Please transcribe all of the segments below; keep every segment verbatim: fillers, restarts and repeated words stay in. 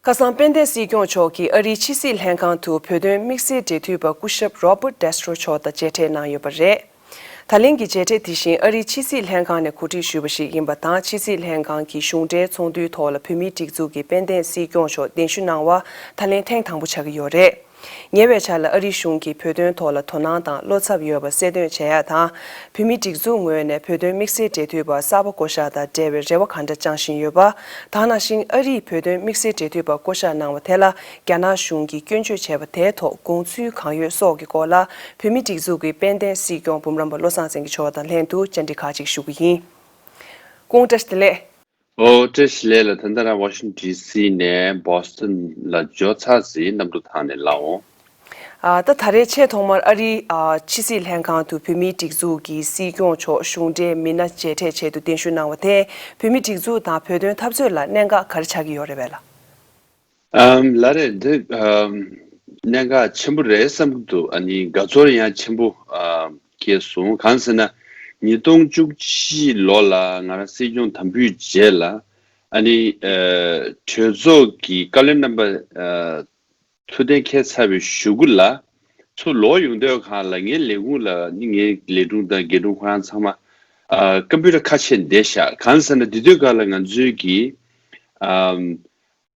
ཁ་སང་དཔལ་ལྡན་སྲིད་སྐྱོང་མཆོག་གིས་ཨ་རིའི་ཕྱི་སྲིད་ལྷན་ཁང་དུ་བོད་དོན་དམིགས་བསལ་འབྲེལ་མཐུད་པ་སྐུ་ཞབས་Robert Destro་མཆོག་དང་མཇལ་འཕྲད་གནང་ཡོད་པ་རེད། ད་ལན་གྱི་མཇལ་འཕྲད་དེ་བཞིན་ཨ་རིའི་ཕྱི་སྲིད་ལྷན་ཁང་ནས་གོ་སྒྲིག་ཞུས་པ་ཞིག་ཡིན་པ་དང་། ཕྱི་སྲིད་ལྷན་ཁང་གི་གཞུང་འབྲེལ་ཚོགས་འདུའི་ཐོག་ལ་བོད་མིའི་སྒྲིག་འཛུགས་ཀྱི་དཔལ་ལྡན་སྲིད་སྐྱོང་མཆོག་གདན་ཞུ་གནང་བ་ད་ལན་ཐེངས་དང་པོ་ཆགས་ཀྱི་ཡོད་རེད། ཉེ་བའི་ཆར་ལ་ཨ་རིའི་གཞུང་གིས་བོད་དོན་ཐོག་ལ་དོ་སྣང་དང་བློ་འཚབ་ཡོད་པ་གསལ་སྟོན་བྱས་ཡ་དང་། བོད་མིའི་སྒྲིག་འཛུགས་ངོས་ནས་བོད་དོན་དམིགས་བསལ་འབྲེལ་མཐུད་པ་གསར་པ་བསྐོ་གཞག་དང་འབྲེལ་བའི་རེ་བ་གང་འདྲ་བཅངས་བཞིན་ཡོད་པ། ད་ག་ནང་བཞིན་ཨ་རིས་བོད་དོན་དམིགས་བསལ་འབྲེལ་མཐུད་པ་བསྐོ་གཞག་གནང་བ་དེ་ལ་རྒྱ་ནག་གཞུང་གིས་སྐྱོན་བརྗོད་བྱས་པ་དེའི་ཐོག་དགོངས་ཚུལ་གང་ཡོད་སོགས་ཀྱི་སྐོར་ལ། བོད་མིའི་སྒྲིག་འཛུགས་ཀྱི་དཔལ་ལྡན་སྲིད་སྐྱོང་འབུམ་རམས་པ་བློ་བཟང་སེང་གེ་མཆོག་དང་ལྷན་དུ་བཅར་འདྲི་ཁག་ཅིག་ཞུ་གི་ཡིན། སྐུ་ངོ་བཀྲ་ཤིས་བདེ་ལེགས། ཨོ། བཀྲ་ཤིས་བདེ་ལེགས་ལགས། ད་ལྟ་རང་ཝ་ཤིང་ཊོན་ཌི་སི་ནས་བྷོ་སི་ཊོན་ལ་འབྱོར་ཚར་ཟིན། གནམ་གྲུ་ཐང་ནས་ལ་འོང་། ཨ། ད་ད་རེས་ཆེས་ཐོག་མར་ཨ་རིའི་ཨ་ཕྱི་སྲིད་ལྷན་ཁང་དུ་བོད་མིའི་སྒྲིག་འཛུགས་ཀྱི་སྲིད་སྐྱོང་མཆོག་གཞུང་འབྲེལ་མི་སྣ་མཇལ་འཕྲད་ཆེད་དུ་གདན་ཞུ་གནང་བ་དེས་བོད་མིའི་སྒྲིག་འཛུགས་དང་བོད་དོན་འཐབ་རྩོད་ལ་གནད་འགག་ག་རེ་ཆགས་ཀྱི་ཡོད་རེད་པས་ལགས། ཨམ། ལགས་རེད། འདི་ཨམ་གནད་འགག་ཆེན་པོ་རེད་བསམ་གྱི་འདུག་ཨ་ནི་དགའ་ཚོར་ཡང་ཆེན་པོ་ཨམ་སྐྱེས་སོང་། གང་ཟེར་ན། ཉིས་སྟོང་བཅུ་གཅིག་ལོ་ལ་ང་རང་སྲིད་སྐྱོང་དམ་འབུལ་རྗེས་ལ། ཨ་ནི་ཨ་གྲོས་ཚོགས་ཀྱི་བཀའ་བློན་རྣམ་པ་ཨ་ཐུགས་གཏན་འཁེལ་ཚར་བའི་གཞུག་གུ་ལ། ཚུར་ལོག་ཡོང་དུས་སྒང་ལ་ངའི་ལས་ཁུངས་ལ་ནི་ངའི་ལས་དྲུང་དང་རྒན་དྲུང་ཁོ་རང་ཚང་མ་ཨ་ཀམ་པུ་ཊར་ཁ་ཕྱེ་བསྡད་ཤག་གང་ཟེར་ན་དེ་དུས་སྒང་ལ་ང་ཚོའི་གི་ཨམ་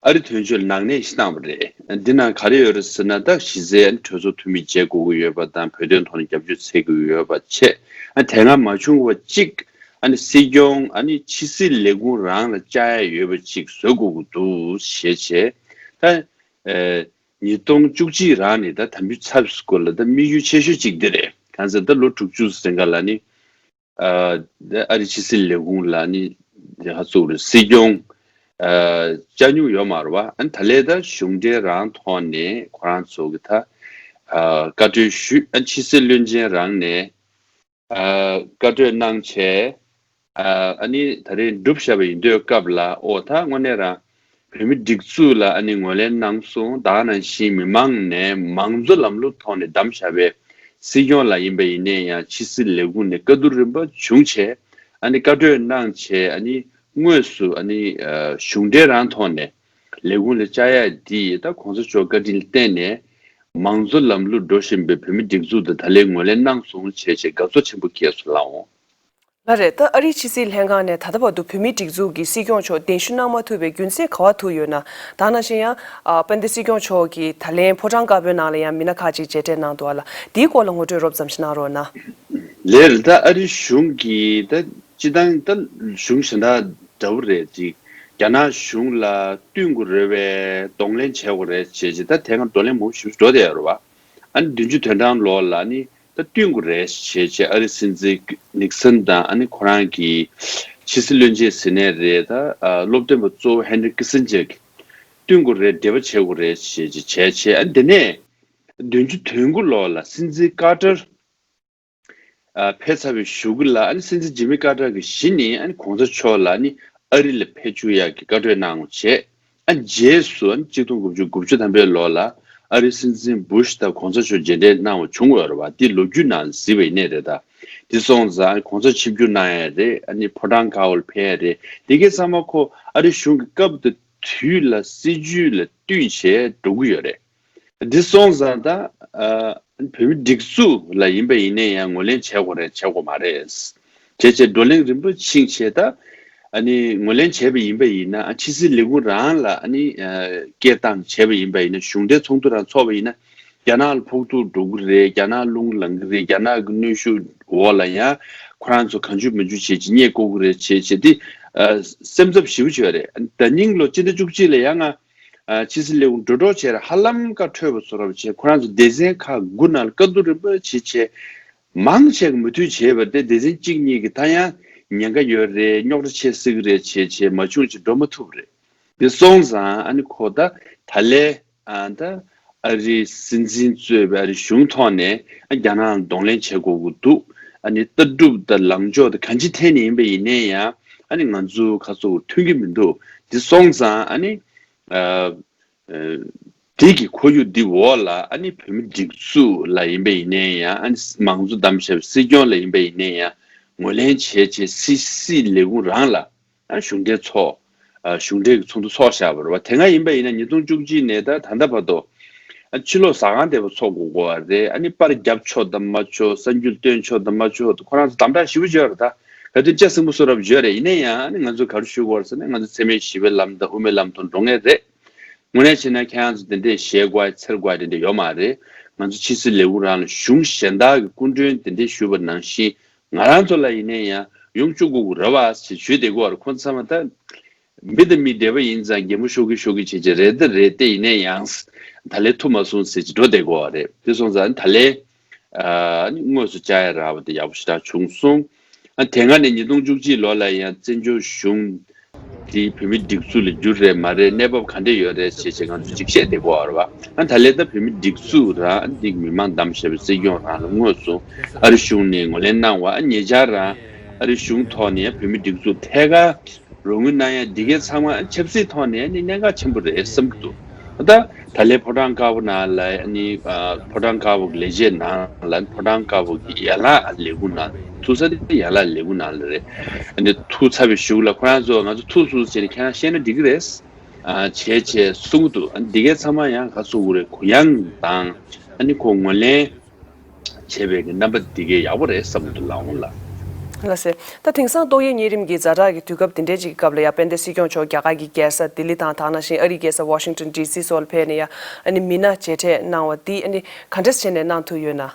ཨ་རི་དོན་གཅོད་ནང་གནས་ཤིག་བཏང་བ་རེད། འདི་ནང་ག་རེ་ཡོད་རེད་ཟེར་ན། ད་གཞི་རྩའི་གྲོས་ཚོགས་འཐུས་མི་མཇལ་དགོས་ཀྱི་ཡོད་པ་དང་། བོད་དོན་ཐོག་ནས་རྒྱབ་སྐྱོར་འཚོལ་དགོས་ཀྱི་ཡོད་པ་བྱས། ཨ་དེ་སྔ་མ་བྱུང་བ་གཅིག་ཨ་ནི་སྲིད་སྐྱོང་ཨ་ནི་ཕྱི་སྲིད་ལས་ཁུངས་རང་ལ་བཅར་ཡ་ཡོད་པ་གཅིག་བཟོ་དགོས་ཀྱི་འདུག་ཞེས་བྱས། ད་ཨེ་ཉིས་སྟོང་བཅུ་གཅིག་རང་ནས་ད་དམ་འབུལ་ཚར་བའི་སྐོར་ལ་ད་དམིགས་ཡུལ་ཆེ་ཤོས་གཅིག་འདི་རེད། གང་ཟེར་ད་ལོ་དྲུག་ཅུ་ཟིན་ག་ལ་ནི། ཨ་ཨ་རི་ཕྱི་སྲིད་ལས་ཁུངས་ལ་ནི་ཧ་ཚུགས་རེད། སྲིད་སྐྱོང་ཨ་བཅར་མྱོང་ཡོད་མ་རེད་བ། ཨ་ནི་ད་ལས་ད་གཞུང་འབྲེལ་རང་ཐོག་ནས་ཁོ་རང་ཚོ་གི་ད་ཨ་བཀའ་འཁྲོལ་ཞུས། ཨ་ཕྱི་སྲིད་བློན་ཆེན་རང་ནས་ཨ་བཀའ་འཁྲོལ་གནང་བྱས། ཨ་ཨ་ནི་ད་རེས་འགྲུབ་བཞག་པ་ཡིན་དུས་སྐབས་ལ། ཨོ་ད་དངོས་གནས་རང་བོད་མི་སྒྲིག་འཛུགས་ལ་ཨ་ནི་ངོས་ལེན་གནང་སོང་། ད་ག་ནང་བཞིན་མི་མང་ནས་མང་གཙོ་ལམ་ལུགས་ཐོག་ནས་བདམས་བཞག་པའི་སྲིད་སྐྱོང་ལ་ཡིན་པ་ཡིན་ནའི་ཡང་ཕྱི་སྲིད་ལས་ཁུངས་ནས་བཀའ་བསྡུར་རིམ་པ་བྱུང་བྱས། ཨ་ནི་བཀའ་འཁྲོལ་གནང་བྱས། ཨ་ནི་དངོས་སུ་ཨ་ནི་ཨ་གཞུང་འབྲེལ་རང་ཐོག་ནས་ལས་ཁུངས་ལ་བཅར་ཡ་འདི་ད་གོང་ས་མཆོག་བཀའ་དྲིན་ལ་བརྟེན་ནས་མང་གཙོ་ལམ་ལུགས་འགྲོ་བཞིན་པའི་བོད་མི་སྒྲིག་འཛུགས་དང་ད་ལན་ངོས་ལེན་གནང་སོང་བྱས་བྱས་དགའ་ཚོར་ཆེན་པོ་སྐྱེས་སོང་ལགས་འོང་། ལགས་རེད། ད་ཨ་རིའི་ཕྱི་སྲིད་ལྷན་ཁང་ནས་ད་ལྟ་བར་དུ་བོད་མིའི་སྒྲིག་འཛུགས་ཀྱི་སྲིད་སྐྱོང་མཆོག་གདན་ཞུ་གནང་མ་ཐུབ་པའི་རྒྱུ་མཚན་ག་པར་ཐུག་ཡོད་ན། ད་ག་ནང་བཞིན་ཡང་ཨ་དཔལ་ལྡན་སྲིད་སྐྱོང་མཆོག་གིས་ད་ལན་ཕོ་བྲང་དཀར་པོའི་ནང་ལ་ཡང་མི་སྣ་ཁག་ཅིག་མཇལ་འཕྲད་གནང་འདུག་ཨ་ལ། དེའི་སྐོར་ལ་ངོ་སྤྲོད་རོབ་ཙམ་ཞིག་གནང་རོགས་གནང་། ལགས་རེད། ད་ཨ་རི་གཞུང་གིས་ད་སྤྱི་བཏང་ད་གཞུང་གཞན་དག་འདྲ་བོ་རེད་ཅིག་རྒྱ་ནག་གཞུང་ལ་བསྟུན་དགོས་རེད་པས། གདོང་ལེན་བྱེད་དགོས་རེད་བྱས་བྱས། ད་དེ་སྔ་གདོང་ལེན་མང་པོ་ཞིག་འགྲོ་བསྡད་ཡོད་རེད་བ། ཨ་ནི་བདུན་ཅུ་དོན་གྲངས་ལོ་ལ་ནི་ད་བསྟུན་དགོས་རེད་བྱས་བྱས། ཨ་རི་སྲིད་འཛིན་ནིག་སན་དང་ཨ་ནི་ཁོ་རང་གི་ཕྱི་སྲིད་བློན་ཆེན་ཟེར་ནའི་རེད། ད་ཨ་སློབ་སྟོན་པ་གཙོ་བོ་ཧེན་རི་ཀི་སིན་ཇར་གྱིས་བསྟུན་དགོས་རེད། འབྲེལ་བ་བྱེད་དགོས་རེད་བྱས་བྱས་བྱས་བྱས། ཨ་ནི་དེ་ནས་བདུན་ཅུ་དོན་དགུ་ལོ་ལ་སྲིད་འཛིན་ཀར་ཏར་ཨ་ཕེབས་ཚར་བའི་གཞུག་གུ་ལ། ཨ་ནི་སྲིད་འཛིན་ཇི་མི་ཀར་ཏར་གྱིས་གཞི་ནས་ཨ་ནི་གོང་ས་མཆོག་ལ་ནི་ཨ་རི་ལ་ཕེབས་བཅུག་ཡག་གི་བཀའ་འཁྲོལ་གནང་བྱས། ཨ་རྗེས་སུ་ཨ་ནི་གཅིག་སྟོང་དགུ་བརྒྱ་དགུ་བཅུ་ཐམ་པའི་ལོ་ལ་ཨ་རིའི་སྲིད་འཛིན་བུ་ཤི་དང་གོང་ས་མཆོག་མཇལ་འཕྲད་གནང་བ་བྱུང་ཡོད་རེད་བ། འདི་ལོ་རྒྱུས་ནང་གཟིགས་པ་ཡིན་ནའི་རེད། ད་འདི་སོང་ཙང་གོང་ས་ཆིབས་བསྒྱུར་གནང་ཡག་རེད། ཨ་ནི་ཕོ་བྲང་དཀར་པོ་ལ་ཕེབས་ཡག་རེད། འདི་གའི་ཚང་མ་ཁོ་ཨ་རི་གཞུང་གི་སྐབས་དང་དུས་ལ་སྲིད་ཇུས་ལ་བསྟུན་བྱས་འགྲོ་གི་ཡོད་རེད། འདི་སོང་ཙང་ད་ཨ་བོད་མི་སྒྲིག་འཛུགས་ལ་ཡིན་པ་ཡིན་ནའི་ཡང་ངོས་ལེན་བྱེད་དགོས་རེད་བྱེད་དགོས་མ་རེད་བྱས་བྱས་བགྲོ་གླེང་རིམ་པ་ཕྱིན་བྱས། ད་ཨ་ནི་ངོས་ལེན་བྱས་པ་ཡིན་པ་ཡིན་ན་ཨ་ཕྱི་སྲིད་ལས་ཁུངས་རང་ལ་ཨ་ནི་ཨ་སྐད་བཏང་བྱས་པ་ཡིན་པ་ཡིན་ན། གཞུང་འབྲེལ་ཚོགས་འདུ་རང་ཚོགས་པ་ཡིན་ན་རྒྱ་ནག་ལ་ཕོག་ཐུག་འགྲོ་གི་རེད། རྒྱ་ནག་རླུང་ལངས་གི་རེད། རྒྱ་ནག་གི་གནོན་ཤུགས་འོག་ལ་ཡང་ཁོ་རང་ཚོ་གང་བྱུང་མང་བྱུང་བྱས་བྱས་བསྙད་བཀོག་གི་རེད་བྱས་བྱས། དེ་ཨ་སེམས་འཚབ་ཞེ་པོ་བྱས་པ་རེད། ད་ནིང་ལོ་སྤྱི་ཟླ་བཅུ་གཅིག་ལ་ཡང་ང་ཨ་ཕྱི་སྲིད་ལས་ཁུངས་འགྲོ་གྲབས་བྱས་ར་ཧ་ལམ་ཁ་འཕྲོད་པ་བཟོ་འདྲ་བྱས། ཁོ་རང་ཚོ་སྡེ་ཚན་ཁག་དགུ་ནང་ལ་བཀའ་བསྡུར་རིམ་པ་བྱས་བྱས། མང་ཆེ་གིས་མོས་མཐུན་བྱས་པ་དེ་སྡེ་ཚན་གཅིག་གཉིས་ཀྱིས་ད་ཡང་ཉེན་ཁ་ཡོད་རེད། རྙོག་དྲ་ཆེ་སྲིད་ཀྱི་རེད་བྱས་བྱས་མ་བྱུང་བྱས་འགྲོ་མ་ཐུབ་རེད། དེ་སོང་ཙང་ཨ་ནི་ཁོ་ད་ད་ལས་ཨ་ད་ཨ་རིའི་སྲིད་འཛིན་གཙོས་པའི་ཨ་རིའི་གཞུང་ཐོག་ནས་ཨ་རྒྱ་ནག་ལ་གདོང་ལེན་བྱེད་དགོས་ཀྱི་འདུག་ཨ་ནི་ལྟ་གྲུབ་དང་ལངས་ཕྱོགས་དང་གང་ཅིའི་ཐད་ནས་ཡིན་པ་ཡིན་ནའི་ཡང་ཨ་ནི་ང་ཚོ་ཁ་ཚོ་མཐུན་གྱི་མི་འདུག་དེ་སོང་ཙང་ཨ་ནི་ཨ། ཨ་དེ་གི་ཁོར་ཡུག་འདི་འོག་ལ་ཨ་ནི་བོད་མི་སྒྲིག་འཛུགས་ལ་ཡིན་པ་ཡིན་ནའི་ཡང་། ཨ་ནི་མང་གཙོ་བདམས་བཞག་པའི་སྲིད་སྐྱོང་ལ་ཡིན་པ་ཡིན་ནའི་ཡང་ངོས་ལེན་བྱས་བྱས་སྲིད་སྲིད་ལས་ཁུངས་རང་ལ་ཨ་གཞུང་འབྲེལ་ཚོགས། གཞུང་འབྲེལ་གྱི་ཚོགས་འདུ་ཚོགས་བཞག་པ་རེད་བ། དེ་སྔ་ཡིན་པ་ཡིན་ན་ཉིས་སྟོང་བཅུ་གཅིག་ནས་ད་ད་ལྟ་བར་དུ་ཨ་ཕྱི་ལོགས་ཟ་ཁང་དེ་བ་ཚོགས་དགོས་དགོས་པ་རེད། ཨ་ནི་པར་རྒྱབ་ཆོག་དང་མ་ཆོག་གསར་འགྱུར་སྟོན་ཆོག་དང་མ་ཆོག་ཁོ་རང་ཚོ་དམ་དྲག་ཞེ་པོ་བྱས་པ་རེད། ད་ག་དུས་ལྕགས་སྲིན་པོ་གསོལ་རས་བྱས་རེད། ཡིན་ན་ཡང་ཨ་ནི་ང་ཚོ་ག་རེ་ཞུ་དགོས་རེད་ཟེར་ན་ང་ཚོ་འཚེ་མེད་ཞི་བའི་ལམ་དང་དབུ་མའི་ལམ་དང་འགྲོ་མཁན་རེད། དངོས་གནས་བྱས་ན་ཁྱེད་རང་ཚོ་དེ་འདྲས་བཤད་དགོས་འཚེར་དགོས་དེ་འདྲས་ཡོད་མ་རེད། ང་ཚོ་ཕྱི་སྲིད་ལས་ཁུངས་རང་ལ་གཞུང་གཞན་དག་གི་སྐུ་མགྲོན་དེ་འདྲས་ཞུས་པ་ནང་བཞིན་ང་རང་ཚོ་ལ་ཡིན་ན་ཡང་ཡོང་བཅུག་དགོས་རེད་བ་ཞེས་ཞུས་བསྡད་ཀྱི་ཡོད་རེད། ཁོང་ཚང་མ་ད་མི་དང་མི་འབྲེལ་བ་ཡིན་ཙང་གད་མོ་ཤོར་གི་ཤོར་གི་བྱེད་བྱེད་རེད་ད་རེད་དེ་ཡིན་ན་ཡང་ད་ལས་ཐུབ་མ་སོང་ཟེར་གྱི་འགྲོ་བསྡད་ཀྱི་ཡོད་རེད། དེ་སོང་ཙང་ད་ལས་ཨ་ནི་དངོས་སུ་བཅར་ཡ་རག་པ་དེ་ཡག་པོ་ཞེ་དྲག་བྱུང་སོང་། ཨ་དེ་སྔ་ནས་ཉིས་སྟོང་བཅུ་གཅིག་ལོ་ལ་ཡང་བཙན་བྱོལ་གཞུང་དེ་བོད་མི་སྒྲིག་འཛུགས་ལ་འགྱུར་རེད་མ་རེད་གནས་བབ་ག་འདྲ་ཡོད་རེད་ཞེས་བྱས་ང་ཚོ་ཅིག་བཤད་བསྡད་ཀྱི་ཡོད་རེད་བ། ཨ་ད་ལས་ད་བོད་མི་སྒྲིག་འཛུགས་རང་འདི་མི་མང་བདམས་བྱས་པའི་སྲིད་སྐྱོང་རང་ལ་དངོས་སུ་ཨ་རི་གཞུང་ནས་ངོས་ལེན་གནང་བ། ཨ་ཉེ་ཆར་རང་ཨ་རི་གཞུང་ཐོག་ནས་བོད་མི་སྒྲིག་འཛུགས་ཐད་ཀར་རོགས་དངུལ་གནང་ཡ་འདི་གའི་ཚང་མ་ཆབ་སྲིད་ཐོག་ནས་ནི་གནད་འགག་ཆེན་པོ་རེད་བསམ་གྱི་འདུག་ད་ད་ལས་ཕོ་བྲང་དཀར་པོ་ནང་ལ་ནི་ཕོ་བྲང་དཀར་པོ་གི་ལས་བྱེད་ནང་ལ་ཕོ་བྲང་དཀར་པོ་གི་ཡན་ལག་ལས་ཁུངས་ནང་ཐུག་ས་དེ་ཡན་ལག་ལས་ཁུངས་ནང་ལ་རེད། ནི་ཐུག་ཚར་བའི་གཞུག་ལ་ཁོ་རང་ཚོ་ང་ཚོ་ཐུག་སོང་ཟེར་ནས་ཁྱེད་རང་བཤད་ན་འགྲིག་གི་རེད། བྱས་བྱས་གསུང་གི་འདུག་འདི་གའི་ཚང་མ་ཡང་ག་ཚོད་དགོས་རེད། གུ་ཡངས་དང་ཨ་ནི་ཁོ་ངོས་ལེན་བྱས་པའི་གི་རྣམ་པ་འདི་གའི་ཡག་པོ་རེད་བསམ་གྱི་འདུག་ལགས་འོང་ལགས། ལགས་སེ། ད་དེང་སང་ཏོག་དབྱིབས་གཉན་རིམས་ཀྱི་ཛ་དྲག་གི་དུས་སྐབས་འདི་འདྲའི་ཅིག་གི་སྐབས་ལ་ཡ་དཔལ་ལྡན་སྲིད་སྐྱོང་མཆོག་རྒྱ་གར་གྱི་རྒྱལ་ས་ལྡི་ལི་དང་དེ་ནང་བཞིན་ཨ་རིའི་རྒྱལ་ས་ཝ་ཤིང་ཊོན་ཌི་སི་སོགས་ལ་ཕེབས་ནས་ཡ་ཨ་ནི་མི་སྣ་མཇལ་འཕྲད་གནང་བ་འདི་ཨ་ནི་ག་འདྲས་བྱས་ནས་གནང་ཐུབ་ཡོད་ན།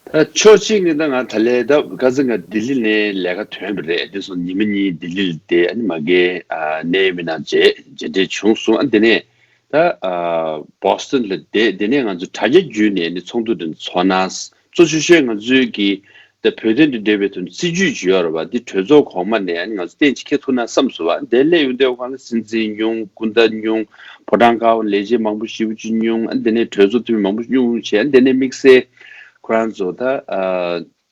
ཕྱོགས་གཅིག་ནས་ད་ང་ད་ལས་ད་ཁ་སང་ང་ལྡི་ལི་ནས་ལས་ཀ་ཐོན་པ་རེད། དེ་སོང་ཉི་མ་གཉིས་ལྡི་ལི་ལ་བསྡད་ཨ་ནི་མ་གི་གནད་ཡོད་མི་སྣ་མཇལ་མཇལ་འཕྲད་བྱུང་སོང་། ཨ་དེ་ནས། ད་བོ་སི་ཊོན་ལ་བསྡད། དེ་ནས་ང་ཚོ་དྲ་རྒྱ་བརྒྱུད་ནས་ནི་ཚོགས་འདུ་དེ་ཚོགས་གནང་། གཙོ་ཆེ་ཤོས་ང་ཚོའི་གི་ད་བོད་དོན་དང་འབྲེལ་བའི་དོན་སྲིད་ཇུས་ཅིག་ཡོད་རེད་བ། འདི་གྲོས་ཚོགས་གོང་མ་ནས་ང་ཚོ་གཏན་གཅིག་འཁེལ་ཐུབ་ན་བསམ་སོང་བ། དེ་སླེབས་ཡོང་དུས་ཁོང་ལ་སྲིད་འཛིན་ཉུང་། སྐུ་ཟླ་ཉུང་། ཕོ་བྲང་དཀར་པོ་ལས་བྱེད་མང་པོ་ཞེ་པོ་ཅིག་ཉུང་། ཨ་དེ་ནས་གྲོས་ཚོགས་འཐུས་མི་མང་པོ་ཉུང་བྱས། ཨ་དེ་ནས་དམིགས་བསལ་ཁོ་རང་ཚོ་ད་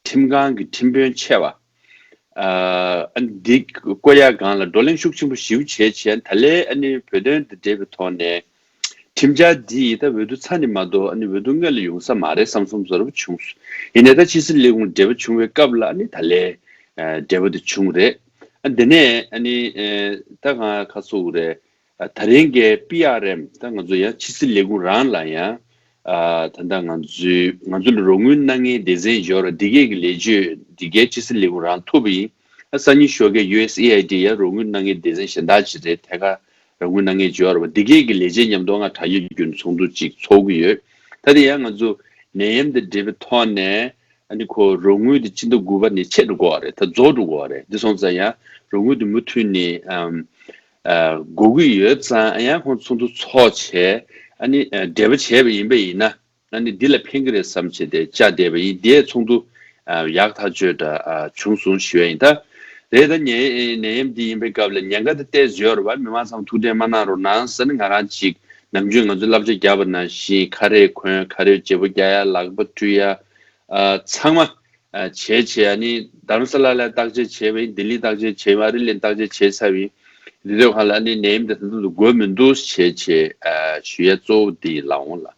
ཁྲིམས་ཁང་གི་ཁྲིམས་དཔོན་ཆེ་བ། ཨ་འདི་བསྐོ་ཡག་སྒང་ལ་བགྲོ་གླེང་ཤུགས་ཆེན་པོ་ཞེ་པོ་བྱས་བྱས། ད་ལས་ཨ་ནི་བོད་དོན་དང་འབྲེལ་བའི་ཐོག་ནས་ཁྲིམས་འཆར་འདི་ད་འོས་བསྡུ་ཚར་ནས་མ་གཏོགས་ཨ་ནི་འོས་བསྡུ་སྔོན་ལ་ཡོང་ས་མ་རེད་བསམ་བསམ་བཟོ་འདྲ་བྱུང་སོང་། ཡིན་ནའི་ད་ཕྱི་སྲིད་ལས་ཁུངས་འབྲེལ་བ་བྱུང་བའི་སྐབས་ལ་ཨ་ནི་ད་ལས་འབྲེལ་བ་དེ་བྱུང་རེད། ཨ་དེ་ནས་ཨ་ནི་ད་གང་ཁ་སོ་རེད། ད་རིང་གི་པི་ཨར་ཨེམ་ད་ང་ཚོ་ཡང་ཕྱི་སྲིད་ལས་ཁུངས་རང་ལ་ཡང་ད་ལྟ་ང་ཚོའི་ང་ཚོ་ལ་རོགས་དངུལ་གནང་མཁན་སྡེ་ཚན་ཡོད་རེད། འདི་གའི་གི་ལས་བྱེད་འདི་གའི་ཕྱི་སྲིད་ལས་ཁུངས་རང་ཐུག་པ་ཡིན། ཨ་སང་ཉིན་ཞོགས་ཀས་ཡུ་ཨེས་ཨེ་ཨའི་ཌི་ཡང་རོགས་དངུལ་གནང་མཁན་སྡེ་ཚན་གཞན་དག་ཅིག་རེད། ཐད་ཀར་རོགས་དངུལ་གནང་མཁན་ཅིག་ཡོད་རེད་བ། འདི་གའི་གི་ལས་བྱེད་མཉམ་དུ་ང་དྲ་རྒྱའི་བརྒྱུད་ནས་ཚོགས་འདུ་ཅིག་ཚོགས་ཀྱི་ཡོད། ད་དེ་ཡང་ང་ཚོ་ནད་ཡམས་དང་འབྲེལ་བའི་ཐོག་ནས། ཨ་ནི་ཁོ་རོགས་དངུལ་དེ་སྤྱི་ཟླ་དགུ་པ་ནས་ཆད་འགྲོ་གི་ཡོད་རེད། ད་རྫོགས་འགྲོ་གི་ཡོད་རེད། འདི་སོང་ཙང་ཡང་རོགས་དངུལ་དེ་མུ་མཐུད་ནས་ཨམ་ཨ་དགོས་ཀྱི་ཡོད་ཙང་ཡང་ཁོང་ཚོགས་འདུ་ཚོགས་བྱས་ཨ་ནི་ཨ་འབྲེལ་བ་བྱས་པ་ཡིན་པ་ཡིན་ན་ཨ་ནི་འདི་ལ་ཕན་གྱི་རེད་བསམ་བྱས་ཏེ་བཅར་བསྡད་པ་ཡིན། དེའི་ཚོགས་འདུ་ཨ་ཡག་ཐག་ཆོད་འདྲ་ཨ་བྱུང་སོང་ཞུ་ཡ་ཡིན། ད་རེད། ད་ནད་ནད་ཡམས་འདི་ཡིན་པའི་སྐབས་ལ་ཉེན་ཁ་དེ་ཏོག་ཙམ་ཡོད་རེད་བ། མི་མང་ཚང་མ་ཐུགས་ཁྲལ་མ་གནང་རོགས་གནང་ཟེར་ནས་ང་རང་ཅིག་ནམ་རྒྱུན་ང་ཚོ་བསླབ་བྱ་བརྒྱབ་པ་ནང་བཞིན་ཁ་རས་གོན། ཁ་རས་བརྗེ་པོ་རྒྱག་ཡ། ལག་པ་བཀྲུ་ཡ། ཨ་ཚང་མ་ཨ་བྱས་བྱས། ཨ་ནི་རྡ་རམ་ས་ལ་ལ་བརྟག་དཔྱད་བྱས་པ་ཡིན། ལྡི་ལི་བརྟག་དཔྱད་བྱས་པ། ཨ་རི་ལ་བརྟག་དཔྱད་བྱས་ཚར་བ་ཡིན། འདི་དུས་ཁ་ལ་ཨ་ནི་ནད་ཡམས་དེ་ད་དུང་དགོས་མི་འདུག་བྱས་བྱས་ཨ་ཞུ་ཡ་གཙོ་བོ་འདི་ཡིན་ལགས་འོང་ལགས།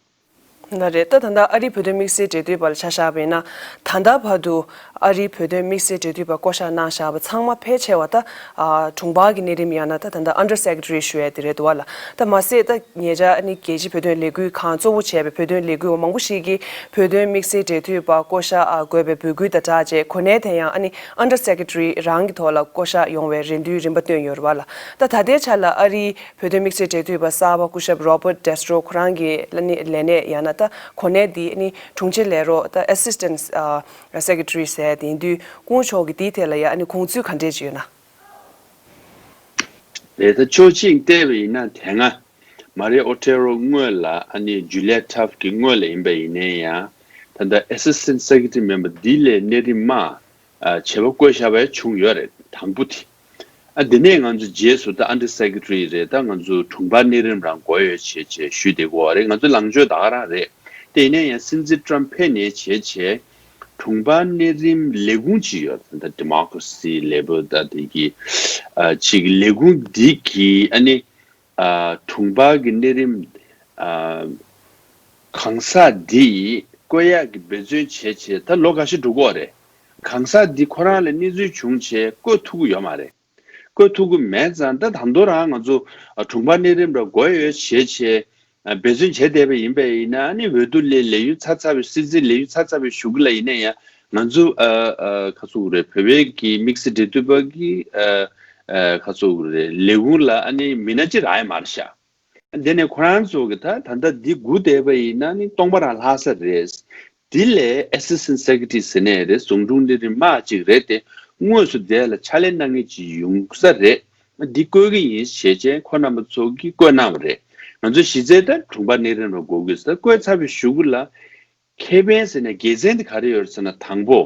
ལགས་རེད། ད་ད་ལྟ་ཨ་རིའི་བོད་དོན་དམིགས་བསལ་འབྲེལ་མཐུད་པ་ལ་ཆ་བཞག་པ་ཡིན་ན། ད་ལྟ་བར་དུ་ཨ་རིའི་བོད་དོན་དམིགས་བསལ་འབྲེལ་མཐུད་པ་བསྐོ་གཞག་གནང་བཞག་པ་ཚང་མ་ཕལ་ཆེ་བ་ད་ཨ་དྲུང་འཕར་གྱི་གནས་རིམ་ཡང་ན་ད་ད་ལྟ་Under Secretary ཞུ་ཡ་དེ་རེད་འདུག་བ་ལགས། ད་མ་ཟད་ད་ཉེ་ཆར་ཨ་ནི་རྒྱལ་སྤྱིའི་བོད་དོན་ལས་འགུལ་ཁང་གཙོ་བོ་བྱས་པའི་བོད་དོན་ལས་འགུལ་བ་མང་པོ་ཞིག་གིས་བོད་དོན་དམིགས་བསལ་འབྲེལ་མཐུད་པ་བསྐོ་གཞག་ཨ་དགོས་པའི་འབོད་སྐུལ་དང་སྦྲགས་བྱས་གོ་གནས་དེ་ཡང་ཨ་ནི་Under Secretary རང་གི་ཐོག་ལ་བསྐོ་གཞག་ཡོང་བའི་རེ་འདུན་རིམ་པ་བཏོན་ཡོད་རེད་བ་ལགས། ད་ད་ལྟའི་ཆ་ལ་ཨ་རིའི་བོད་དོན་དམིགས་བསལ་འབྲེལ་མཐུད་པ་གསར་པ་སྐུ་ཞབས་Robert Destro ཁོ་རང་གི་ལ་ནི་ལས་གནས་ཡང་ན་ད་གོ་གནས་འདི་ནི་དྲུང་ཆེ་ལས་རོགས་ད་Assistant Secretary ཟེར་དེ་ཡིན་དུས་སྐུ་ངོ་མཆོག་གི་འདིའི་ཐད་ལ་ཡང་ཨ་ནི་དགོངས་ཚུལ་ག་འདྲས་ཅིག་ཡོད་ན། རེད། ད་ཕྱོགས་གཅིག་བལྟས་པ་ཡིན་ན་དེ་སྔ་Maria Otero སྔོན་ལ་ཨ་ནི་Julia Taft གི་སྔོན་ལ་ཡིན་པ་ཡིན་ནའི་ཡང་ད་ལྟ་Assistant Secretary མིན་པ་འདི་ལས་གནས་རིམ་མ་ཨ་བྱེད་པ་བསྐོས་བཞག་པ་བྱུང་ཡོད་རེད། དང་པོ་དེ། ཨ་དེ་ནས་ང་ཚོ་རྗེས་སུ་ད་Under Secretary རེད། ད་ང་ཚོ་དྲུང་འཕར་གནས་རིམ་རང་དགོས་ཡོད་བྱས་བྱས་ཞུས་བསྡད་ཀྱི་ཡོད་རེད། ང་ཚོ་ལངས་ཕྱོགས་ད་ག་རང་རེད། དེ་ཡིན་ན་ཡང་སྲིད་འཛིན་Trump ཕེབས་ནས་བྱས་བྱས་དྲུང་འཕར་གནས་རིམ་ལས་ཁུངས་ཅིག་ཡོད། ད་Democracy ལས་འགུལ་ད་དེ་གི་ཨ་ཅིག་ལས་ཁུངས་འདི་གི་ཨ་ནི་ཨ་དྲུང་འཕར་གྱི་གནས་རིམ་ཨ་གང་ཟག་འདི་བསྐོ་ཡག་གི་འབད་བརྩོན་བྱས་བྱས་ད་ལོ་འགའ་ཤས་འགྲོ་གི་ཡོད་རེད། གང་ཟག་འདི་ཁོ་རང་ལ་གནས་ཚུལ་བྱུང་བྱས་བསྐོ་ཐུབ་ཀྱི་ཡོད་མ་རེད། བཀོད་ཐུབ་ཀྱི་མེད་ཙང་། ད་ད་དུང་རང་ང་ཚོ་ཨ་དྲུང་འཕར་གནས་རིམ་ར་དགོས་ཡོད་བྱས་བྱས་ཨ་འབད་བརྩོན་བྱས་བསྡད་པ་ཡིན་པ་ཡིན་ན། ཨ་ནི་འོས་བསྡུ་ལས་ལས་ཡུན་ཚ་ཚ་བའི་སྲིད་འཛིན་ལས་ཡུན་ཚ་ཚ་བའི་གཞུག་གུ་ལ་ཡིན་ན་ཡང་ང་ཚོ་ཨ་ཨ་ག་ཚོད་རེད། བོད་པའི་གི་དམིགས་བསལ་འབྲེལ་མཐུད་པ་གི་ཨ་ཨ་ག་ཚོད་རེད། ལས་ཁུངས་ལ་ཨ་ནི་མི་སྣ་གཅིག་རག་ཡ་མ་རེད་ཤག་དེ་ནས་ཁོ་རང་ཚོ་གི་ད་ད་ལྟ་འདི་སྒུག་བསྡད་པ་ཡིན་ན་ནི་སྟོང་པ་རང་ལྷག་ས་རེད། དེ་ལས་ཨེ་སི་སི་ཊེན་ཊི་སེག་རེ་ཊི་རི་ཟེར་ནས་རེད། ཟུང་དྲུང་གནས་རིམ་མ་གཅིག་རེད་དེ། དངོས་སུ་དེ་ལ་ཕྱག་ལས་གནང་མཁན་ཅིག་ཡོང་ས་རེད། འདི་བསྐོ་གི་ཡིན་ཞེས་བྱས་ཁོ་རྣམ་པ་ཚོ་གིས་བསྐོ་གནང་བ་རེད། ང་ཚོ་གཞི་རྩའི་ད་དྲུང་འཕར་གནས་རིམ་ར་དགོས་ཀྱི་ཟེར་བསྐོས་ཚར་བའི་གཞུག་གུ་ལ། ཁེ་ཕན་ཟེར་ནས་དགེ་མཚན་དེ་ག་རེ་ཡོད་རེད་ཟེར་ན། དང་པོ།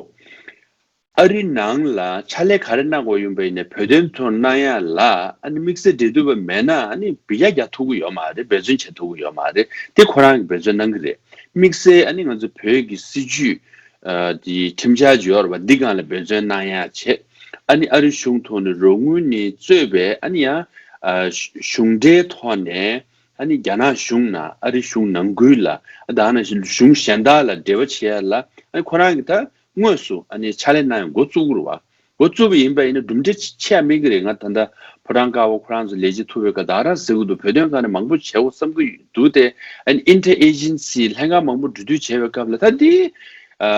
ཨ་རི་ནང་ལ་ཕྱག་ལས་ག་རེ་གནང་དགོས་ཡོང་པ་ཡིན་ནའི་བོད་དོན་ཐོག་གནང་ཡ་ལ་ཨ་ནི་དམིགས་བསལ་འབྲེལ་མཐུད་པ་མེད་ན་ཨ་ནི་འབུད་རྒྱག་རྒྱག་ཐུབ་ཀྱི་ཡོད་མ་རེད། འབད་བརྩོན་བྱེད་ཐུབ་ཀྱི་ཡོད་མ་རེད། དེ་ཁོ་རང་གིས་འབད་བརྩོན་གནང་གི་རེད། དམིགས་བསལ་ཨ་ནི་ང་ཚོ་བོད་ཀྱི་སྲིད་ཇུས་ཨ་དེ་ཁྲིམས་འཆར་ཅིག་ཡོད་རེད་པ། འདི་སྒང་ལ་འབད་བརྩོན་གནང་ཡ་བྱེད། ཨ་ནི་ཨ་རི་གཞུང་ཐོག་ནས་རོགས་དངུལ་ནས་གཙོས་པའི་ཨ་ནི་ཡང་ཨ་གཞུང་འབྲེལ་ཐོག་ནས། ཨ་ནི་རྒྱ་ནག་གཞུང་ནང་ཨ་རི་གཞུང་ནང་ཁུལ་ལ། ཨ་ད་ནང་བཞིན་གཞུང་གཞན་དག་ལ་འབྲེལ་བ་བྱེད་ཡ་ལ། ཨ་ནི་ཁོ་རང་གིས་ད་དངོས་སུ་ཨ་ནི་ཕྱག་ལས་གནང་ཡ་འགོ་བཙུགས་རེད་པ། འགོ་བཙུགས་པ་ཡིན་པ་ཡིན་ན་གྲུབ་འབྲས་ཆེ་ཡ་མེད་ཀྱི་རེད། ང་ད་ལྟ་ཕོ་བྲང་དཀར་པོ་ཁོ་རང་ཚོ་ལས་བྱེད་ཐུབ་པའི་སྐབས་ད་ག་རང་ཟེར་གྱི་འདུག་བོད་དོན་སྒང་ནས་མང་པོ་བྱེད་དགོས་བསམ་གྱི་འདུག་སྟེ། ཨ་ནི་ཨིན་ཊར་ཨེ་ཇེན་སི་ལྷན་ཁང་མང་པོ་གྲོས་བསྡུར་བྱེད་པའི་སྐབས་ལ་ད་འདི་ཨ་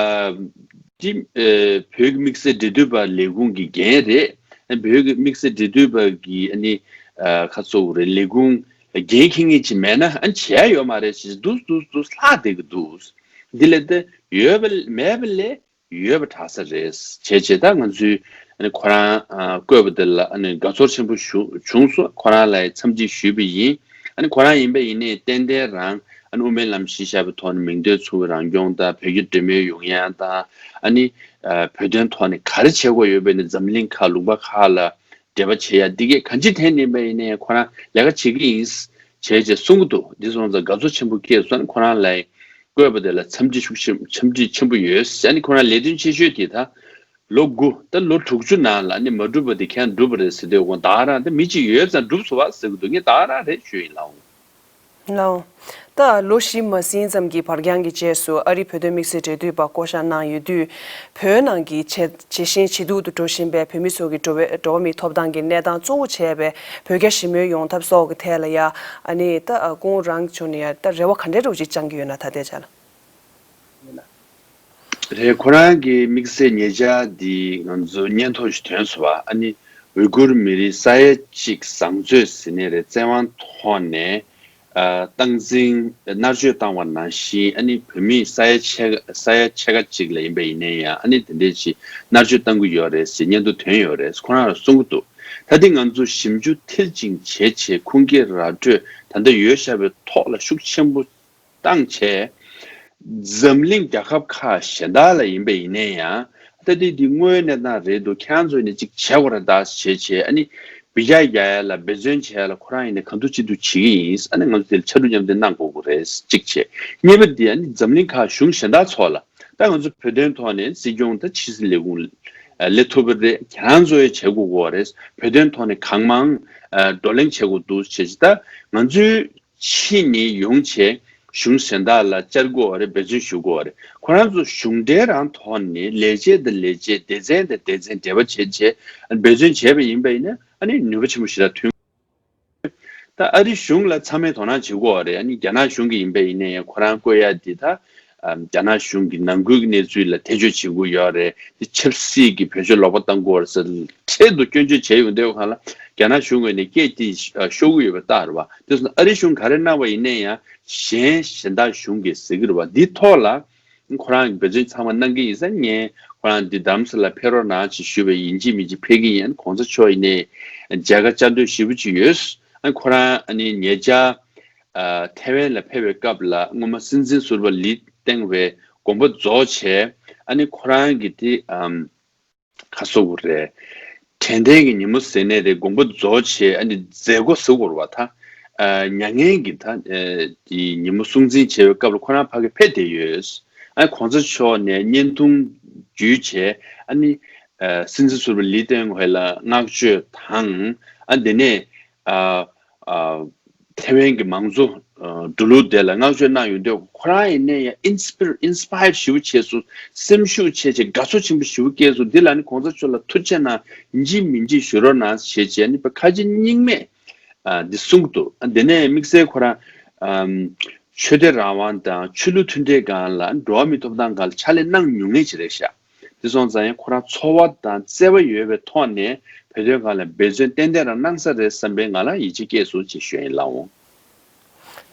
འདི་ཨ་བོད་ཀྱི་དམིགས་བསལ་འབྲེལ་མཐུད་པ་ལས་ཁུངས་ཀྱི་འགན་རེད། ཨ་བོད་ཀྱི་དམིགས་བསལ་འབྲེལ་མཐུད་པ་གི་ཨ་ནི་ཨ་ག་ཚོད་རེད། ལས་ཁུངས་འགན་འཁྱེར་མཁན་ཅིག་མེད་ན་ཨ་ནི་བྱེད་ཡ་ཡོད་མ་རེད་ཅེས་འདུག་འདུག་འདུག་ལྷག་བསྡད་ཀྱི་འདུག་འདི་ལས་ཏེ་ཡོད་པ་མེད་པ་ལས་ཡོད་པ་དྲག་ས་རེད་བྱས་བྱས། ད་ང་ཚོས་ཨ་ནི་ཁོ་རང་ཨ་བསྐོས་པ་དེ་ལ་ཨ་ནི་དགའ་ཚོར་ཆེན་པོ་ཞུ་བྱུང་སོང་། ཁོ་རང་ལ་འཚམས་འདྲི་ཞུས་པ་ཡིན། ཨ་ནི་ཁོ་རང་ཡིན་པ་ཡིན་ནའི་ཏན་ཏན་རང་ཨ་ནི་དབུ་མའི་ལམ་གཞི་བཞག་པའི་ཐོག་ནས་མིང་དོན་མཚུངས་པའི་རང་སྐྱོང་དང་། བོད་ཀྱི་འབྲེལ་མོལ་ཡོང་ཡ་དང་། ཨ་ནི་ཨ་བོད་དོན་ཐོག་ནས་ག་རེ་བྱེད་དགོས་ཡོད་པའི་ནི་འཛམ་གླིང་ཁག་ལུང་པ་ཁག་ལ་འབྲེལ་བ་བྱེད་ཡ་འདི་གས་གང་ཅི་ཐད་ནས་ཡིན་པ་ཡིན་ནའི་ཁོ་རང་ལས་ཀ་བྱེད་ཀྱི་ཡིན་བྱས་བྱས་གསུང་གི་འདུག་འདི་སོང་ཙང་དགའ་ཚོར་ཆེན་པོ་སྐྱེས་སོང་། ཁོ་རང་ལ་བསྐོས་པ་དེ་ལ་འཚམས་འདྲི་ཤུགས་ཆེན་འཚམས་འདྲི་ཆེན་པོ་ཡོད། ཨ་ནི་ཁོ་རང་ལས་དོན་ཆེ་ཤོས་དེ་ད་ལོ་དགུ་ད་ལོ་དྲུག་ཅུ་ནང་ལ་ཨ་ནི་མ་གྲུབ་པ་དེ་ཁྱེད་རང་གྲུབ་པ་རེད་ཟེར་དུས། འོ་ད་ག་རང་ད་མི་གཅིག་ཡོད་ཙང་གྲུབ་སོང་བ་ཟེར་གི་འདུག་ངས་ད་ག་རང་རེད་ཞུ་ཡིན་ལགས། ལགས། ད་ལོ་བཞི་མ་ཟིན་ཙམ་གྱི་བར་རྐྱང་གི་རྗེས་སུ་ཨ་རིའི་བོད་དོན་དམིགས་བསལ་འབྲེལ་མཐུད་པ་བསྐོ་བཞག་གནང་ཡོད་དུས། བོད་ནང་གི་ཇེ་ཇེ་ཞན་ཇེ་སྡུག་ཏུ་འགྲོ་བཞིན་པའི་བོད་མི་ཚོ་གི་འགྲོ་བའི་འགྲོ་བ་མིའི་ཐོབ་ཐང་གི་གནས་སྟངས་གཙོ་བོ་བྱས་པའི་བོད་རྒྱ་ཞི་མོལ་ཡོང་ཐབས་སོགས་ཀྱི་ཐད་ལ་ཡ། ཨ་ནི་ད་ཨ་ཁོང་རང་ཕྱོགས་ནས་ཡ་ད་རེ་བ་ག་འདྲའི་རོགས་ཅིག་བཅང་གི་ཡོད་ན། ད་ལྟའི་ཆ་ལ། རེད། ཁོ་རང་གི་དམིགས་བསལ་ཉེ་ཆར་འདི་ང་ཚོ་སྙན་ཐོ་ཞིག་ཐོན་སོང་བ། ཨ་ནི་ཝི་གུར་མི་རིགས་ས་ཡ་གཅིག་བཟང་མཛོད་ཟེར་ནས་རེད། བཙན་དབང་ཐོག་ནས་ཨ་སྟངས་འཛིན་མནར་གཅོད་བཏང་བ་ནང་བཞིན། ཨ་ནི་བོད་མི་ས་ཡ་ཕྱེད་ས་ཡ་ཕྱེད་ཀ་གཅིག་ལ་ཡིན་པ་ཡིན་ནའི་ཡང་ཨ་ནི་དེ་འདྲས་ཅིག་མནར་གཅོད་བཏང་གི་ཡོད་རེད་ཟེར་སྙན་ཐོ་ཐོན་ཡོད་རེད། ཁོ་རང་ལ་གསུང་གི་འདུག་ད་ལྟ་ང་ཚོ་ཞིབ་འཇུག་མཐིལ་ཕྱིན་བྱས་བྱས་ཁུངས་སྐྱེལ་ར་སྤྲོད་ད་ལྟ་ཡོད་བཞག་པའི་ཐོག་ལ་ཤུགས་ཆེན་པོ་བཏང་བྱས། འཛམ་གླིང་རྒྱལ་ཁབ་ཁག་གཞན་དག་ལ་ཡིན་པ་ཡིན་ནའི་ཡང་། ད་ལྟའི་འདི་དངོས་ཡོད་གནས་སྟངས་རེད་འདུག་ཁྱེད་རང་ཚོ་ནས་ཅིག་བྱེད་དགོས་རེད་ད་བྱས་བྱས། ཨ་ནི་འབུད་རྒྱག་རྒྱག་ཡ་ལ་འབད་བརྩོན་བྱེད་ཡ་ལ་ཁོ་རང་ཡིན་ནའི་གང་ཐུབ་ཅི་ཐུབ་བྱེད་ཀྱི་ཡིན། ཨ་ནི་ང་ཚོ་དེ་ལ་ཕྱར་གྲུ་མཉམ་འདེགས་གནང་དགོས་ཀྱི་རེད། གཅིག་བྱས། གཉིས་པ་འདི་ཨ་ནི་འཛམ་གླིང་ཁག་གཞུང་གཞན་དག་ཚོ་ལ། ད་ང་ཚོ་བོད་དོན་ཐོག་ནས་སྲིད་སྐྱོང་དང་ཕྱི་སྲིད་ལས་ཁུངས་ལས་ཐུབ་པ་རེད། ཁྱེད་རང་ཚོ་ཡང་བྱེད་དགོས་ཀྱི་རེད། བོད་དོན་ཐོག་ནས་གང་མང་བགྲོ་གླེང་བྱེད་དགོས་འདུག་བྱས་བྱས། ད་ང་ཚོའི་ཕྱི་ནས་ཡོང་བྱས་གཞུང་གཞན་དག་ལ་བཅར་དགོས་པ་རེད། འབད་བརྩོན་ཞུ་དགོས་པ་རེད། ཁོ་རང་ཚོ་གཞུང་འབྲེལ་རང་ཐོག་ནས་ལས་བྱེད་དང་ལས་བྱེད། སྡེ་ཚན་དང་སྡེ་ཚན་འབྲེལ་བ་བྱེད་བྱས་འབད་བརྩོན་བྱས་པ་ཡིན་པ་ཡིན་ན་ཨ་ནི་ནུས་པ་ཆེན་པོ་ཞེ་དྲག་ཐོན། ད་ཨ་རི་གཞུང་ལ་ཚང་མས་དོ་སྣང་བྱེད་དགོས་པ་རེད། ཨ་ནི་རྒྱ་ནག་གཞུང་གི་ཡིན་པ་ཡིན་ན་ཡང་ཁོ་རང་བསྐོ་ཡ་འདི་ད་ཨ་རྒྱ་ནག་གཞུང་གི་ནང་ཁུལ་གྱི་གནས་ཚུལ་ལ་ཐེ་བྱུས་བྱེད་དགོས་ཡོད་རེད། དེ་ཆབ་སྲིད་ཀྱི་བེད་སྤྱོད་ལོག་པ་བཏང་དགོས་རེད་ཟེར་འཕྲལ་དུ་སྐྱོན་བརྗོད་བྱས་ཡོང་དུས་སྒང་ལ་རྒྱ་ནག་གཞུང་ངོས་ནས་སྐད་དེ་ཤོར་གྱི་ཡོད་པ་རྟགས་རེད་པ། དེ་སོང་ཨ་རི་གཞུང་ག་རེ་གནང་བ་ཡིན་ན་ཡང་གཞན་གཞན་དག་གཞུང་གིས་ཟེར་གྱི་རེད་པ། འདི་ཐོག་ལ་ཁོ་རང་གི་འབད་བརྩོན་ཚང་མ་གནང་གི་ཡིན་ས། ངས་ཁོ་རང་འདི་རྡ་རམ་ས་ལ་ཕེབས་རོགས་གནང་ཞེས་ཞུས་པ་ཡིན་གཅིག་མིན་གཅིག་ཕེབས་ཀྱི་ཡིན། གོང་ས་མཆོག་ཡིན་ནའི་མཇལ་ཁ་བཅར་འདོད་ཞེ་པོ་ཅིག་ཡོད། ཨ་ཁོ་རང་ཨ་ནི་ཉེ་ཆར་ཨ་ཐེ་ཝན་ལ་ཕེབས་པའི་སྐབས་ལ་སྔོན་མ་སྲིད་འཛིན་ཟུར་པ་ལི་ཏེང་ཧུའེ་དགོངས་པ་རྫོགས་བྱས། ཨ་ནི་ཁོ་རང་གི་དེ་ཨམ་ག་ཟེར་དགོས་རེད། དྲན་རྟེན་གྱི་ཉིན་མོ་ཟེར་ནའི་རེད། དགོངས་པ་རྫོགས་བྱས་ཨ་ནི་མཛད་སྒོ་ཟེར་དགོས་རེད་པ། ད་ཨ་མྱ་ངན་གྱི་ད་ཨ་དེ་ཉིན་མོ་སྲུང་བརྩི་བྱས་པའི་སྐབས་ལ་ཁོ་རང་ཕ་གི་ཕེབས་བསྡད་ཡོད། ཨ་གོང་ས་མཆོག་ནས་བརྙན་ཐུང་བརྒྱུད་བྱས་ཨ་ནི་ཨ་སྲིད་འཛིན་ཟུར་པ་ལི་ཏེང་ཧུའེ་ལ་བསྔགས་བརྗོད་དང་། ཨ་དེ་ནས་ཨ་ཨ་ཐེ་ཝན་གྱི་མང་གཙོ་ཨ་ འགྲོ་ལུགས་དེ་ལ་བསྔགས་བརྗོད་གནང་ཡོང་དུས་ཁོ་རང་ཡིན་ནའི་ཡང་ཨིན་སི་པི་རེ་ཨིན་སི་པ་ཡར་ཞེ་པོ་བྱས་སོང་། སེམས་ཤུགས་ཆེ་ཆེ་དགའ་ཚོར་ཆེན་པོ་ཞེ་པོ་སྐྱེས་སོང་། འདི་ལ་ནི་གོང་ས་མཆོག་ལ་ཐུགས་རྗེ་གནང་། ཡིན་གཅིག་མིན་གཅིག་ཞུ་རོགས་གནང་ཞེས་བྱས་ནི་ཁ་ཆེ་སྙིང་མེད་ཨ་འདི་གསུང་གི་འདུག་ཨ་དེ་ནས་དམིགས་བསལ་ཁོ་རང་ཨམ་ཆོས་དད་རང་དབང་དང་ཆོས་ལུགས་མཐུན་འབྲེལ་སྒང་ལ་འགྲོ་བ་མིའི་ཐོབ་ཐང་སྒང་ལ་ཕྱག་ལས་གནང་མྱོང་མཁན་ཞིག་རེད་ཤག་དེ་སོང་ཙང་ཡང་ཁོ་རང་ཚོར་བ་དང་བརྩེ་བ་ཡོད་པའི་ཐོག་ནས་བོད་དོན་སྒང་ལ་འབད་བརྩོན་ཏན་ཏན་རང་གནང་ས་རེད་བསམ་པའི་ང་ལ་ཡིད་ཆེས་སྐྱེས་སོང་ཅེས་ཞུ་ཡིན་ལགས་འོང་།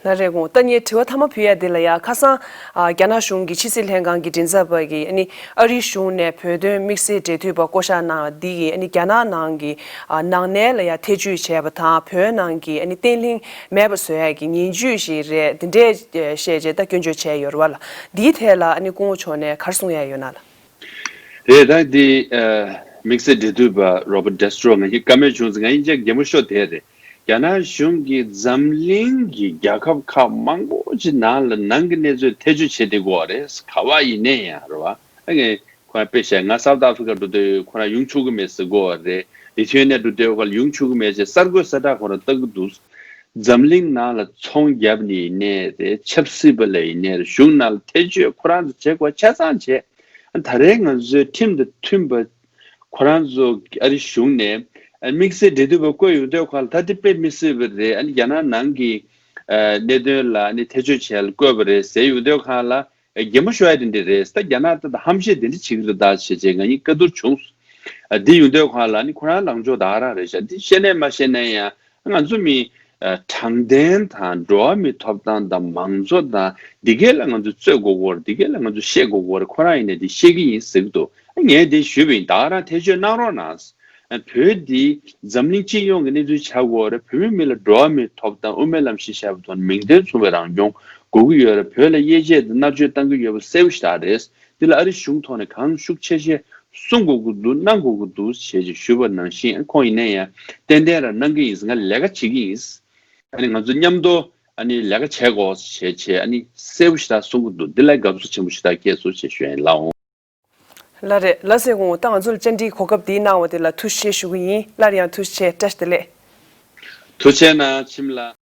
ལགས་རེད་འོང་། ད་ངས་དྲི་བ་མཐའ་མ་ཕུལ་ཡ་འདི་ལ་ཡ་ཁ་སང་ཨ་རྒྱ་ནག་གཞུང་གི་ཕྱི་སྲིད་ལྷན་ཁང་གི་མགྲིན་ཚབ་པ་གིས་ཨ་ནི་ཨ་རིའི་གཞུང་ནས་བོད་དོན་དམིགས་བསལ་འབྲེལ་མཐུད་པ་བསྐོ་གཞག་གནང་བ་འདི་ཡིས་ཨ་ནི་རྒྱ་ནག་ནང་གི་ཨ་ནང་གནས་ལ་ཡ་ཐེ་བྱུས་བྱས་པ་དང་བོད་ནང་གི་ཨ་ནི་བརྟན་ལྷིང་མེད་པ་བཟོ་ཡ་གི་ངན་ཇུས་ཤིག་རེད། འདི་འདྲས་བཤད་རྗེས་ད་སྐྱོན་བརྗོད་བྱས་ཡོད་རེད་བ་ལ། འདིའི་ཐད་ལ་ཨ་ནི་སྐུ་ངོ་མཆོག་ནས་ག་རེ་གསུང་ཡ་ཡོད་ན་ལ། རེད། ད་འདི་དམིགས་བསལ་འབྲེལ་མཐུད་པ་རོ་བར་ཌེ་སི་ཊྲོ་ང་གཉིས་བཀའ་མོལ་བྱུང་ཙང་ང་གཉིས་ཀྱང་གད་མོ་ཤོར་བསྡད་རེད། རྒྱ་ནག་གཞུང་གིས་འཛམ་གླིང་གི་རྒྱལ་ཁབ་ཁག་མང་པོ་ཅིག་ནང་ལ་ནང་གི་གནས་ཚུལ་ཐེ་བྱུས་བྱེད་བསྡད་ཀྱི་ཡོད་རེད། ག་པར་ཡིན་ནའི་ཡང་རེད་བ། ཨ་ངས་ཁོ་རང་དཔེ་བཤད། ང་སའུ་ཐི་ཨ་ཕི་རི་ཀ་འགྲོ་དུས་ཁོ་རང་ཡོང་ཆོག་གི་མེད་ཟེར་གྱི་ཡོད་རེད། ལི་ཐུ་ཨེ་ནི་ཡ་འགྲོ་དུས་ལ་ཡོང་ཆོག་གི་མེད་ཅེས་གསར་འགོད་གསལ་བསྒྲགས་ཁོ་རང་བཏང་གི་འདུག་འཛམ་གླིང་ནང་ལ་ཚོང་བརྒྱབ་ནས་ཡིན་ནའི་རེད། ཆབ་སྲིད་པ་ལ་ཡིན་ནའི་རེད། གཞུང་ནང་ལ་ཐེ་བྱུས་ཁོ་རང་ཚོ་བྱེད་དགོས་ཆ་ཚང་བྱས། ད་རེས་ང་ཚོའི་ཁྲིམས་དང་མཐུན་པ་ཁོ་རང་ཚོ་ཨ་རི་གཞུང་ནས་དམིགས་བསལ་འབྲེལ་མཐུད་པ་བསྐོས་ཡོང་དུས་ཁ་ལ་ད་དེ་དཔེ་མི་སྲིད་པ་རེད། ཨ་ནི་རྒྱ་ནག་ནང་གི་གནད་དོན་ལ་ཨ་ནི་ཐེ་བྱུས་བྱས་ལ་བསྐོས་པ་རེད་ཟེར་ཡོང་དུས་ཁ་ལ། གད་མོ་ཤོར་ཡ་དེ་འདྲ་རེད། ད་རྒྱ་ནག་ད་ཧམ་བཤད་དེ་འདྲ་བྱེད་ཀྱི་རེད་ད་བྱས་བྱས་ང་གཉིས་བཀའ་བསྡུར་བྱུང་། ཨ་འདི་ཡོང་དུས་ཁ་ལ་ནི་ཁོ་རང་ལངས་ཕྱོགས་ད་ག་རང་རེད་ཤག་འདི་བཤད་ནའི་མ་བཤད་ནའི་ཡང་ང་ཚོ་མི་དྲང་བདེན་དང་འགྲོ་བ་མིའི་ཐོབ་ཐང་དང་མང་གཙོ་དང་འདི་གས་ལ་ང་ཚོ་རྩོད་དགོས་ཀྱི་ཡོད་རེད། འདི་གས་ལ་ང་ཚོ་བཤད་དགོས་ཀྱི་ཡོད་རེད། ཁོ་རང་ཡིན་ནའི་འདི་བཤད་ཀྱི་ཡིན་ཟེར་གྱི་འདུག་ངས་འདི་ཞུས་པ་ཡིན། ད་ག་རང་ཐེ་བྱུས་གནང་རོགས་གནང་། བོད་འདི་འཛམ་གླིང་སྤྱི་ཡོངས་ཀྱི་གནས་ཚུལ་ཆགས་ཀྱི་ཡོད་རེད། བོད་མི་མི་ལ་འགྲོ་བ་མིའི་ཐོབ་ཐང་དབུ་མའི་ལམ་གཞི་བཞག་པའི་ཐོག་ནས་མིང་དོན་མཚུངས་པའི་རང་སྐྱོང་དགོས་ཀྱི་ཡོད་རེད། བོད་ལ་དབྱེ་འབྱེད་དང་མནར་གཅོད་བཏང་གི་ཡོད་པ་གསལ་པོ་ཞེ་དྲག་རེད། འདི་ལ་ཨ་རི་གཞུང་ཐོག་ནས་གང་ཤུགས་ཆེ་ཆེ་གསུང་དགོས་ཀྱི་འདུག་གནང་དགོས་ཀྱི་འདུག་ཞེས་ཞུས་པ་ནང་བཞིན་ཁོང་ཡིན་ན་ཡང་ཏན་ཏན་རང་གནང་གི་ཡིན། ང་ལས་ཀ་བྱེད་ཀྱི་ཡིན། ཨ་ནི་ང་ཚོ་མཉམ་དུ་ཨ་ནི་ལས་ཀ་བྱེད་དགོས་ཞེས་བྱས་ཨ་ནི་གསལ་པོ་ཞེ་དྲག་གསུང་གི་འདུག་འདི་ལ་དགའ་བསུ་ཆེན་པོ་ཞེ་དྲག་སྐྱེས་སོང་ཞེས་ཞུ་ཡ་ཡིན་ལགས་འོང་། ལགས་རེད། ལགས་སེ་གོང་ད་ང་ཚོ་ལ་བཅར་འདྲིའི་གོ་སྐབས་འདི་གནང་བ་དེ་ལ་ཐུགས་རྗེ་ཆེ་ཞུ་གི་ཡིན། སླར་ཡང་ཐུགས་རྗེ་ཆེ། བཀྲ་ཤིས་བདེ་ལེགས། ཐུགས་རྗེ་གནང་ཁྱིམ་ལ།